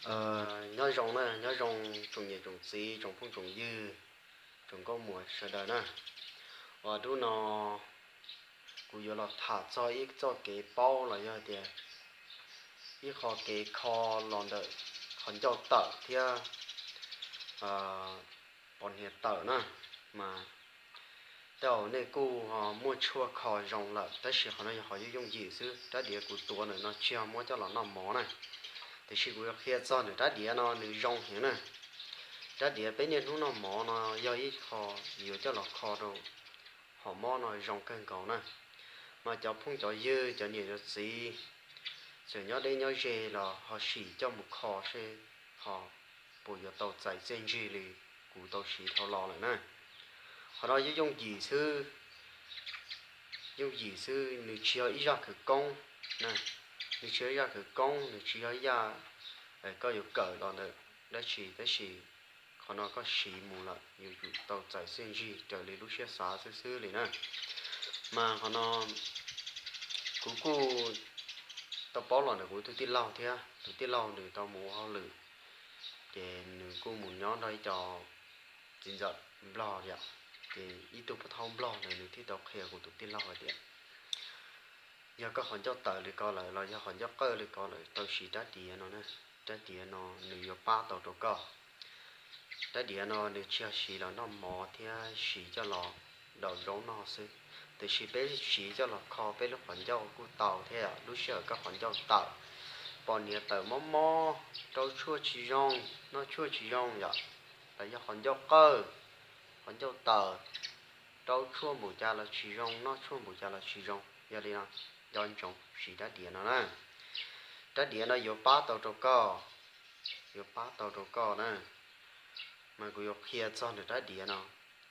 Nyob zoo na, nyob zoo tsoom niam tsoom txiv, tsoom phooj tsoom ywg, tsoom nkauj muam sawv daws na. Uas hnub no kuv yuav los tham txog ib txoj kev paub los yog tias ib qho kev kho los ntawm qhov ncauj tawm thiab pos hniav tawm na. Mas tej zaum nej kuj ho muaj tshuaj kho zoo lawm, tab sis qhov no yog qhov yooj yooj yim xwb. Rab diav kuv tuav ntawm no tsis yog muab coj los noj mov na, tiam sis kuv yuav qhia txog ntawm rab diav no nws zoo heev na. Rab diav peb niaj hnub noj mov no yog ib qho yuav coj los kho rau hom mob no zoo kawg nkaus na. Mas cov phooj cov ywg, cov niam cov txiv, txawm nyob deb nyob ze los ho sim coj mus kho seb ho puas yuav tau txais txiaj ntsig li kuv tau siv dhau los lawm na. Qhov no yooj yooj yim xwb, yooj yim xwb, nws tsis yog ib zaj khawv koob na, nws tsis yog ib zaj khawv koob, nws tsis yog ib yam koj yuav kawm los ntawm dab tsi, tab sis qhov no koj siv mus lawm yuav tsum tau txais txiaj ntsig raws li lub siab xav xwb xwb li na. Mas qhov no kuv kuj tau paub los ntawm kuv tus tij laug thiab, tus tij laug nws tau mus ua hauj lwm, ces nws kuj mus nyob nrog ib co txiv ntxawm nplog yom, ces ib tug pov thawj nplog ntawd nws thiaj tau qhia kuv tus tij laug hais tias yog koj qhov ncauj tawm li ko lawm los yog qhov ncauj qawj li ko lawm tau siv rab diav no na. Rab diav no nws yuav pab tau rau koj. Rab diav no nws tsis yog siv los noj mov thiab siv coj los daus zaub noj xwb, tiam sis peb siv coj los kho peb lub qhov ncauj kuj tau thiab. Lub sij hawm koj qhov ncauj tawm, pos hniav tawm mob mob, rau tshuaj tsis zoo, noj tshuaj tsis zoo yom, los yog qhov ncauj qawj, qhov ncauj tawm, rau tshuaj npaum cas los tsis zoo, noj tshuaj npaum cas los tsis zoo. Yog li no nco ntsoov siv rab diav no na. Rab diav no yuav pab tau rau koj, yuav pab tau rau koj na. Mas kuv yuav qhia txog ntawm rab diav no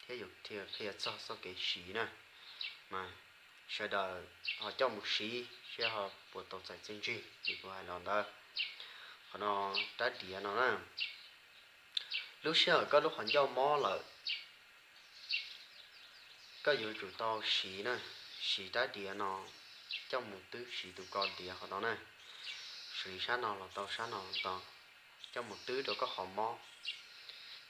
thiab yuav qhia txog txoj kev siv na. Mas sawv daws ho coj mus siv seb ho puas tau txais txiaj ntsig li kuv hais los ntawd. Qhov no, rab diav no na, lub sij hawm koj lub qhov ncauj mob lawm, koj yuav tsum tau siv na, siv rab diav no coj mus twb siv tus ko diav qhov no na, siv sab no los tau, sab no los tau, coj mus twb rau koj qhov mob.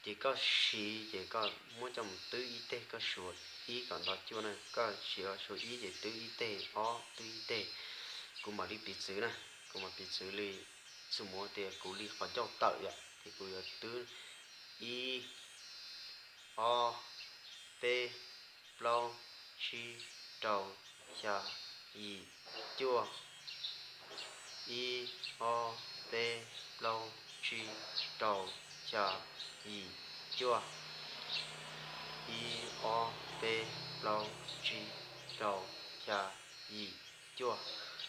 Ces koj siv ces koj muab coj mus twb ib teg, koj suav ib kom nto cuaj na, koj siv suav ib ces twb ib teg, ob twb ib teg. Kuv mam li piv txwv na, kuv mam piv txwv li, xws mus tias kuv li qhov ncauj tawm yom, ces kuv yuav twb ib, ob, peb, plaub, tsib, rau, xya, yim, cuaj. Ib, ob, peb, plaub, tsib, rau, xya, yim, cuaj. Ib, ob, peb, plaub, tsib, rau, xya, yim, cuaj.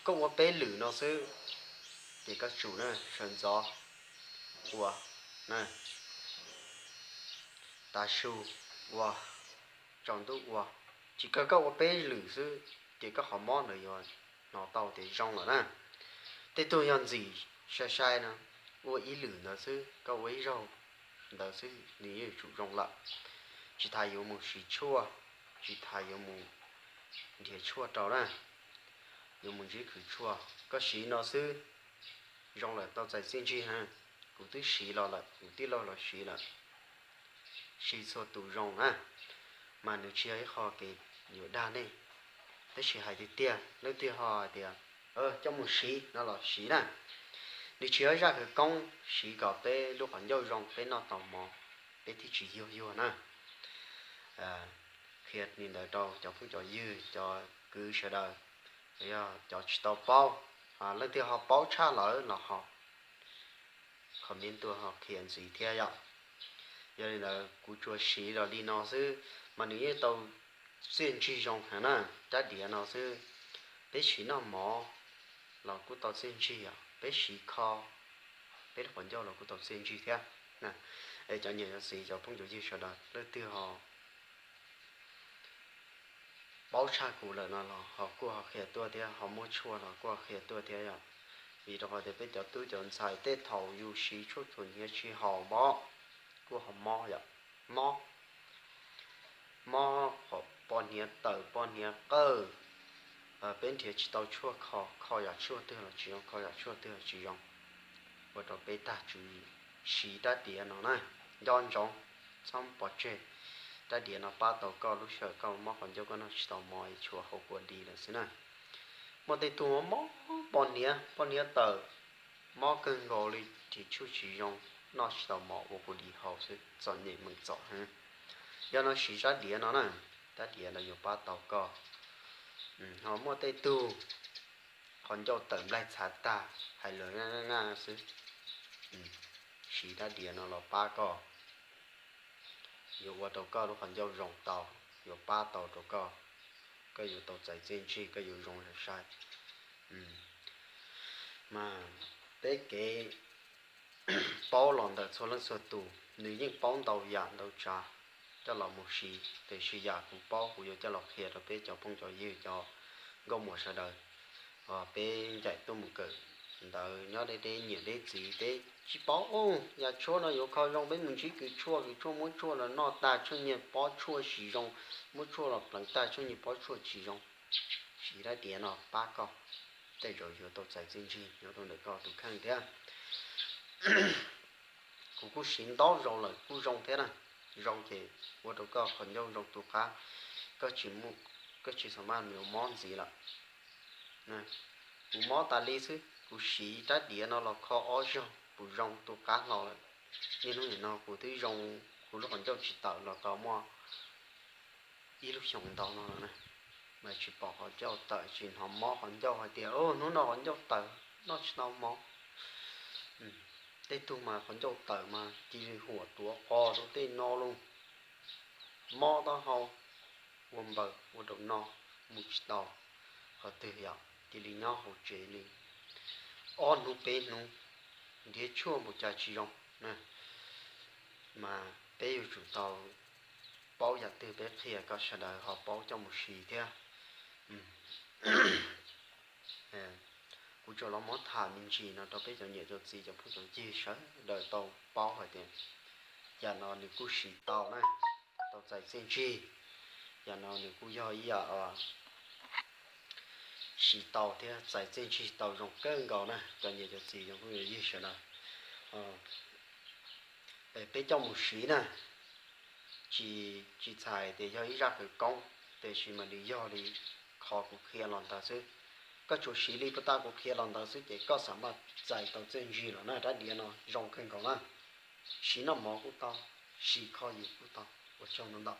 Koj ua peb lwm no xwb, ces koj tsum na, sawv ntxov ua na, tav su ua, tsaus ntuj ua, tsis kawg koj ua peb lwm xwb, ces koj qhov mob ntawd yuav hnov tau tias zoo lawm na. Tej tug yog ntxim sai sai no, ua ib lwm ntawd xwb, koj ua ib zaug ntawd xwb nws yeej yuav tsum zoo lawm. Tsis tas yuav mus siv tshuaj, tsis tas yuav mus nrhiav tshuaj rau na, yuav mus ntsib kws tshuaj. Koj siv no xwb zoo lawm, tau txais txiaj ntsig na. Kuv twb siv los lawm, kuv tij laug los siv lawm, siv txhua tus zoo na. Mas nws tsis yog ib qho kev yuav dag nej, tab sis hais tiag tiag, leej twg ho hais tias coj mus siv no los siv na. Nws tsis yog ib zaj khawv koob, siv kom peb lub qhov ncauj zoo, peb noj tau mov, peb thiaj tsis yuag yuag na. Qhia li ntawd rau cov phooj cov ywg, cov kwv sawv daws, yog cov tsis tau paub, leej twg ho paub tshaj lawm los ho comment tuaj ho qhia ntxiv thiab yom. Yog li ntawd kuv tsuas siv los li no xwb, mas nws yeej tau txiaj ntsig zoo heev na. Rab diav no xwb, peb siv noj mov los kuj tau txiaj ntsig os, peb siv kho peb lub qhov ncauj los kuj tau txiaj ntsig thiab. Es cov niam cov txiv, cov phooj cov ywg sawv daws, leej twg ho paub tshaj kuv lawm no los ho kuj ho qhia tuaj thiab, ho muaj tshuaj los kuj ho qhia tuaj thiab yom. Vim rau qhov tias peb cov tub cov ntxhais tej thaum yus siv tshuaj txhuam hniav tsis haum mob, kuj ho mob yom. Mob, mob pos hniav tawm, pos hniav qawj, peb nrhiav tsis tau tshuaj kho, kho yam tshuaj twg los tsis zoo, kho yam tshuaj twg los tsis zoo. ua rau peb tag tswv yim. Siv rab diav no na, nco ntsoov, txhob pov tseg. Rab diav no pab tau koj lub sij hawm koj mob qhov ncauj koj noj tsis tau mov es tshuav hauv kua dis lawm xwb na. Muaj tej tug mob mob poj niam, poj niam tawm, mob kawg nkaus li, ris tshuaj tsis zoo, noj tsis tau mov ua kua dis haus xwb, txom nyem meem txom heev. Yog no siv rab diav no na, rab diav no yuav pab tau koj. Ho muaj tej tug qhov ncauj tawm nplaig txhav tag, hais lus na xwb, siv rab diav no los pab koj, yuav ua rau koj lub qhov ncauj zoo tau, yuav pab tau rau koj, koj yuav tau txais txiaj ntsig, koj yuav zoo sai sai. Mas peb kev paub los ntawm txhua leej txhua tus, nws yeej paub ntau yam ntau tsav coj los mus siv, tiam sis yam kuv paub kuv yuav coj los qhia rau peb cov phooj cov ywg cov nkauj muam sawv daws. Peb ncaim tuaj mus kawm ntawv nyob deb deb niam deb txiv, peb tsis paub yam tshuaj no yuav kho zoo, peb mus ntsib kws tshuaj, kws tshuaj muab tshuaj los noj tag tshuaj nyiag pob tshuaj tsis zoo, muab tshuaj los pleev tag tshuaj nyiag pob tshuaj tsis zoo. Siv rab diav no pab koj, tej zaum yuav tau txais txiaj ntsig nyob rau ntawm koj tus kheej thiab. Kuv kuj siv ntau zaus lawm kuj zoo thiab na. Zoo ces ua rau koj qhov ncauj zoo tu qab, koj tsis, koj tsis xam maj yuav mob ntxiv lawm. Kuv mob tas li xwb, kuv siv rab diav no los kho ob zaug kuv zoo tu qab hlo lawm. Niaj hnub nim no kuv twb zoo, kuv lub qhov ncauj tsis tawm los tau muaj ib lub xyoos ntau no lawm na, mas tsis pom qhov ncauj tawm, tsis hnov mob qhov ncauj hais tias hnub no qhov ncauj tawm, noj tsis tau mov. Tej tug mas qhov ncauj tawm mas cia li huam tuav qos rau tej no los, mob taub hau, ua npaws ua rau no, mus tsis tau qhov twg, yog cia li nyob hauv tsev li ob hnub peb hnub, nrhiav tshuaj npaum cas tsis zoo. Mas peb yuav tsum tau paub yam twg peb qhia kom sawv daws ho paub coj mus siv thiab. Kuv tsuas los muab tham me ntsis no rau peb cov niam cov txiv cov phooj cov ywg sawv daws tau paub hais tias yam no nws kuj siv tau na, tau txais txiaj ntsig. Yam no nws kuj yog ib yam siv tau thiab txais txiaj ntsig tau zoo kawg nkaus na cov niam cov txiv cov phooj cov ywg sawv daws. Peb coj mus siv na, tsis, tsis txhais tias yog ib zaj khawv koob, tiam sis mas nws yog li qhov kuv qhia los ntawd xwb. Koj tsuas siv li puag ta kuv qhia los ntawd xwb ces koj xam maj txais tau txiaj ntsig los na. Rab diav no zoo kawg nkaus na, siv noj mov kuj tau, siv kho yus kuj tau. Ua tsaug ntau ntau,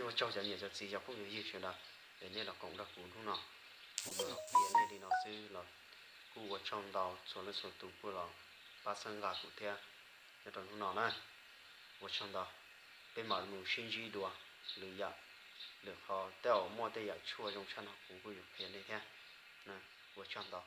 ua tsaug cov niam cov txiv cov phooj cov ywg sawv daws es nej los koom nrog kuv hnub no. Kuv los qhia nej li no xwb los kuj ua tsaug ntau txhua leej txhua tus kuj los pab txhawb nqa kuv thiab nyob rau hnub no na. Ua tsaug ntau, peb mam mus sib ntsib dua lwm yam, lwm qhov tej zaum muaj tej yam tshuaj zoo tshaj no kuv kuj yuav qhia nej thiab. Ua tsaug ntau.